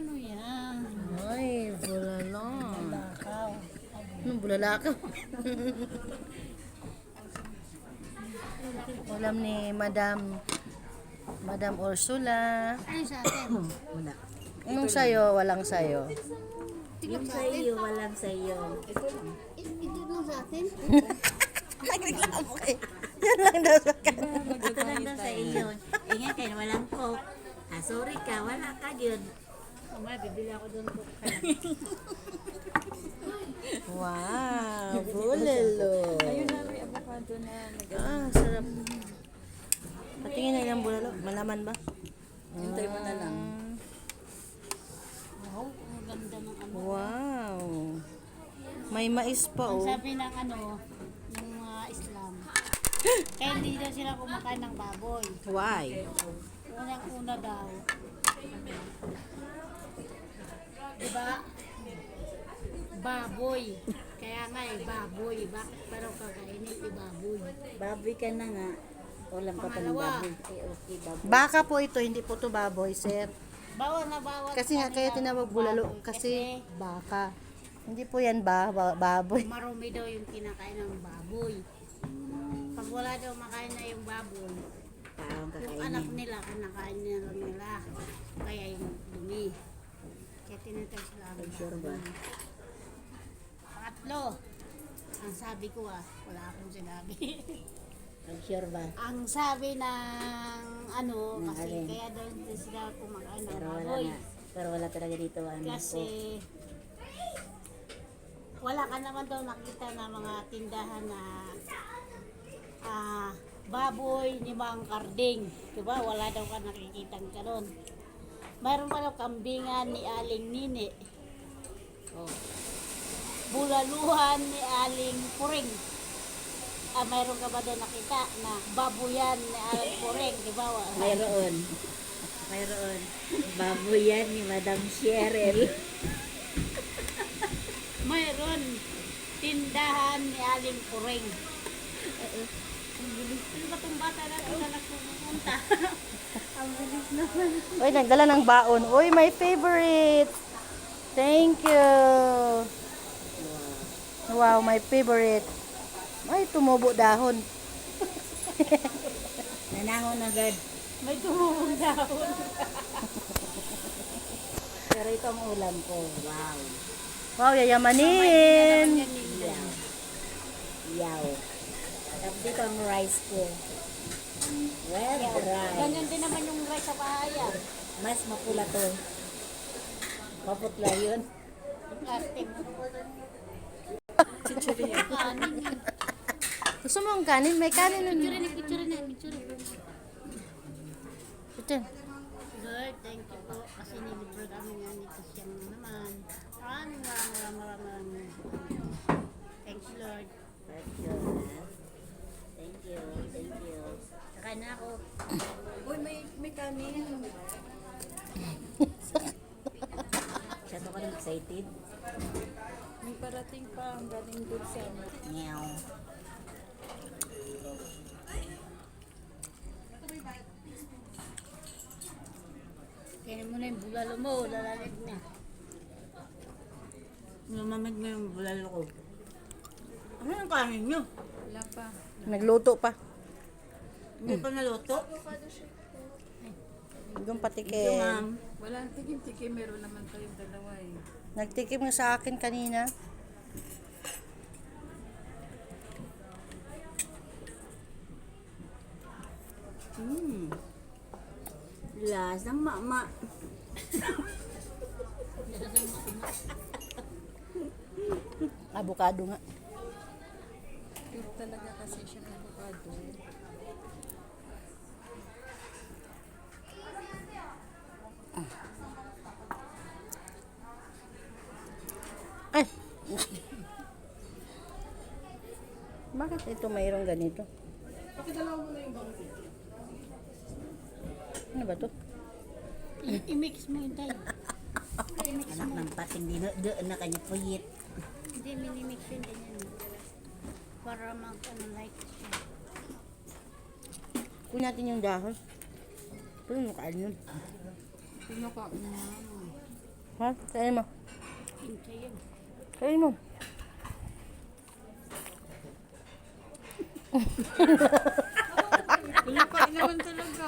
Ano yan? Ay, bulalo. Lakaw. Anong bulalakaw? Ulam ni Madam Ursula. Ano sa atin? Wala. Anong sayo? Walang sayo. Yung sa iyo, walang sa iyo. Ito lang sa atin? Nagreklamo kayo. Yan lang daw sa kanya. Ito lang daw sa iyo. Ingat kayo, walang coke. Ah, sorry ka, wala ka yun. Mamaya, bibili ako doon po. Wow, bulalo. Ayun na may avocado na Ah, sarap. Patingin na ilang bulalo. Malaman ba? hintay mo na lang. Wow, ang ganda ng ano. Wow. May mais pa, Ang oh. sabi ng ano, ng mga Islam. Kaya hindi daw sila kumakain ng baboy. Why? Unang-una daw. Diba? Baboy. Kaya nga baboy. Bakit parang kakainin baboy? Baboy ka na nga. Ulam ka pa ng Pangalawa. baboy. Eh, okay, baboy. Baka po ito, hindi po to baboy, sir. Bawal na bawal. Kasi nga kaya tinawag bulalo kasi baka. Hindi po yan baboy. Marumi daw yung kinakain ng baboy. Pag wala daw makain na yung baboy, Taong yung anak kakainin. nila, kinakain nila. Kaya yung dumi. Kaya tinatawag sila ang Sure ba? baboy. Pangatlo, ang sabi ko wala akong sinabi. Sure ba? Ang sabi ng ano, Ng kasi alin? kaya daw hindi sila kumakain ng Pero wala baboy. nga. Pero wala talaga dito. Ano, Kasi wala ka naman daw nakita na mga tindahan na baboy ni Mang Karding. Diba? Wala daw ka nakikitang ganun. Mayroon pa daw kambingan ni Aling Nini. Oh. Bulaluhan ni Aling Puring. Mayroon ka ba daw nakita na baboyan ni Aling Puring? Diba? mayroon. Mayroon. Baboy yan ni Madam Cheryl. Mayroon tindahan ni Aling Puring. Ano ba itong bata na ito na nagpupunta? Ang bilis naman. Uy, nagdala ng baon. Uy, my favorite. Thank you. Wow, my favorite. Ay, tumubo dahon. Nanangon agad. May tumubong dahon. Pero ito ang ulam ko. Wow. Wow, yayamanin. Yaw. Yaw. Tapos dito ang rice ko. Red rice. Ganyan din naman yung rice sa bahaya. Mas mapula to. Maputla yun. Plastic. Chichirya. Kanin. Gusto mo ang kanin? May kanin nun. Picture na. Ito. Lord, thank you po. Kasi nilibre kami nga nito siyang naman. Maraming. Thank you, Lord. Thank you. Thank you. Thank you. Saka na ako. Uy, may kanin. Masyado ka nang excited. May parating pa ang galing doon sa Meow. Kaya mo na yung bulalo mo. Lalalit na. Lumamig mo yung bulalo ko. Ano yung kanin nyo? wala pa. Nagluto pa. Hindi pa naluto? Yung Thank you, patikin. ma'am. Walang tikim-tikim. Meron naman kayong dalawa eh. Nagtikim nga sa akin kanina. Lasang mama. Avocado nga. Pure talaga kasi siya ng avocado. Ay! Bakit ito mayroong ganito? Ano ba to? I-mix mo yun tayo. Anak ng pating doon na kanya puyit. Hindi, minimix yun ganyan. Para mag-like siya. Kunin natin yung dahon. Pero yung kain yun. Pinakain na. Ha? Kain mo. Pinsa yun. Kain mo. Wala pa naman talaga.